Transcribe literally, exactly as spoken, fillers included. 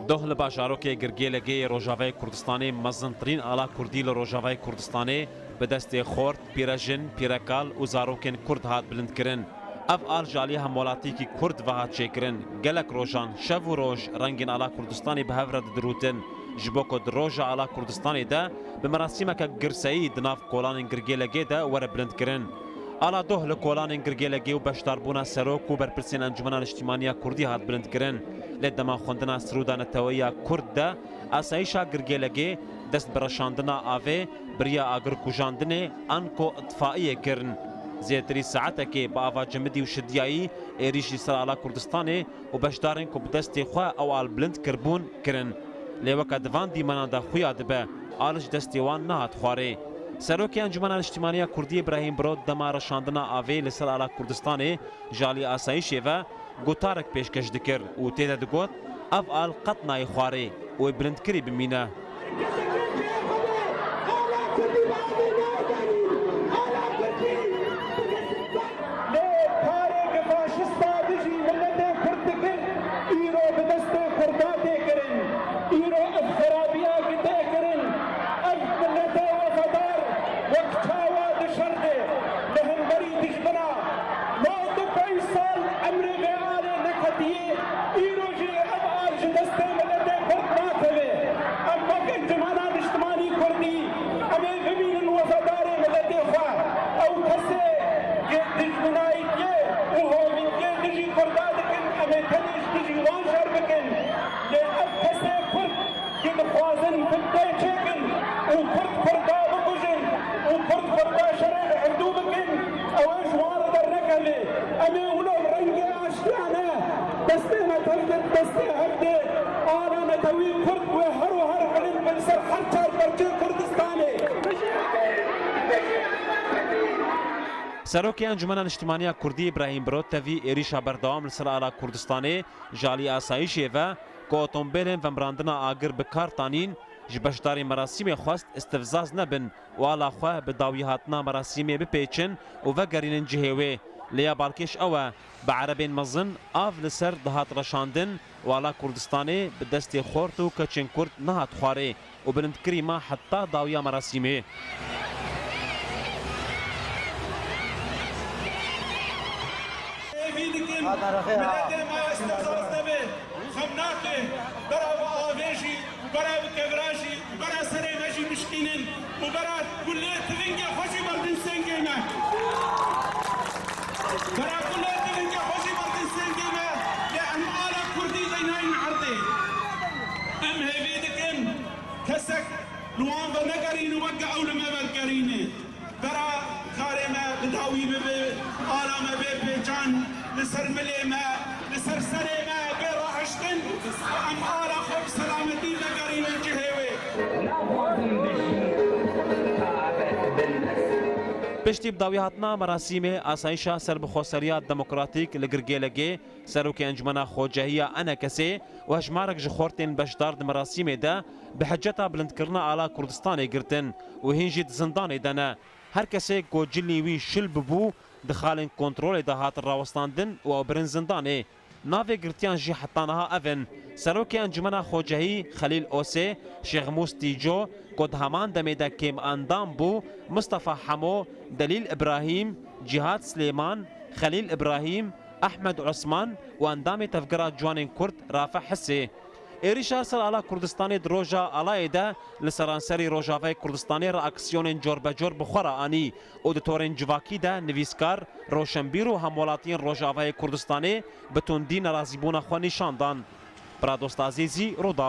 Doh li bajarokê Girgêlegê yê Rojavayê Kurdistanê mezintirîn ala kurdî li Rojavayê Kurdistanê bi destê xort, pîrejin, pîrekal û zarokên kurd hat bilindkirin. Ev al ji alî hemwelatiyekî kurd ve hat çêkirin. Gelek rojan, şev û roj rengên ala Kurdistanê bi hev re didirûtin. Ji bo ku di roja ala Kurdistanê de bi merasîmeke girseyî di nav kolanên Girgêlegê de were bilindkirin. Ala doh li kolanên Girgêlegê û beşdarbûna serok û berpirsên Encûmena Niştîmaniya Kurdî hat bilindkirin. Lê dema xwendina sirûda neteweyî ya kurd de asayîşa Girgêlegê dest bi reşandina avê, bi riya agirkujandinê anko îtfaiyê kirin. Zêdetirî saetekê bi ava cimidî û şidiyayî êrîş li ser ala Kurdistanê û beşdarên ku bi destê xwe ew al bilind kiribûn, kirin. Lê weke di van dîmenan de xuya dibe, al ji destê wan nehat xwarê. Serokê Encûmena Niştîmaniya Kurdî Îbrahîm Birot dema reşandina avê li ser ala Kurdistanê ji alî asayîşê ve gotarek pêşkeş dikir û tê de digot, ev al qet nayê xwarê û ê bilindkirî bimîne. Lê karê ku faşista dijî miletê Kurd dikir, îro bi destê Kurda tê kirin. Îro ev xerabiya ku tê kirin, ev milete wefadar wek çawa di şer de li hemberî dijmina nod û pênc sal emrê vê alê neketiyê, îro jî ev al ji destê miletê Kurd nakeve. Em wek Encûmena Niştimanî Kurdî, em ê bimînin wefedarê miletê xwe. Ew kesê yê dijminayîtiyê û hovîtiyê dijî Kurda dikin, em ê tenê ji dijî wan şer bikin. Lê ev kesê Kurd ku dixwazin fitnê çêkin û Kurd Kurda bikujin û Kurd Kurda şerê li hevdû bikin, ew ê ji wan re dernekeve. Em ê wilo bi rengê aştiyane destê me tev de, destê hev de, ala netewî Kurd wê her û her hilin bin ser her çar perçê Kurdistanê. Serokê Encûmena Niştimaniya Kurdî Îbrahîm Birot tevî êrîşa berdewam li ser ala Kurdistanê ji alî asayîşê ve ku otombêlên vemirandina agir bi kar tanîn, ji beşdarên merasîmê xwest istifzaz nebin û ala xwe bi dawî hatina merasîmê bipêçin û vegerînin cihê wê. Lê ya balkêş ew e, bi erebên mezin av li ser dihat reşandin û ala Kurdistanê bi destê xort û keçên Kurd nehat xwarê û bilindkirî ma heta dawiya merasîmê. Hêvî dikin, miletê me istifzaz nebe, xem nake, bera bi avê jî, bera bi kevra jî, bera serê me jî bişkînin û bera gulê tivingê xwe jî berdin sengê me. Bera gulê tivingê xwe jî berdin sengê me, lê em ala Kurdî deynayên erdê. Em hêvî dikin, kesek li wan venegerîne weke ew li me vegerîne. Bera karê me bi dawî bibe, ala me bê pêçan, li ser milê me, li ser serê me bê rahiştin, em ala xwe bi selametî vegerînin cihê wê. Naxwazim bijîm ta ebed bin dest. Piştî bi dawî hatina merasîmê, asayîşa serbixweseriya demokratîk li Girgêlegê, serokê Encûmena Xwecehiya ENKSê û hejmarek ji xortên beşdar di merasîmê de bi hiceta bilindkirina ala Kurdistanê girtin û hîn jî di zindanê de ne. Her kesê ku cilî wî şil bibû, di xalên kontrolê de hatin rawestandin û ew birin zindanê. Navê girtiyan jî heta niha ev in: Serokê Encûmena Xwecehî Xelîl Osê, Şêxmûs Tîco, ku di heman demê de kêmendam bû, Mistefa Hemo, Delîl Îbrahîm, Cîhad Silêman, Xelîl Îbrahîm, Ehmed Osman û endamê Tevgera Ciwanên Kurd Rafe Hisê. Êrîşa ser ala Kurdistanê di roja alayê de li seranserî Rojavayê Kurdistanê reaksiyonên corbecor bi xwe re anî û di torên civakî de nivîskar, roşenbîr û hemwelatiyên Rojavayê Kurdistanê bi tundî nerazîbûna xwe nîşan dan. Biradost Azîzî, Rûdaw.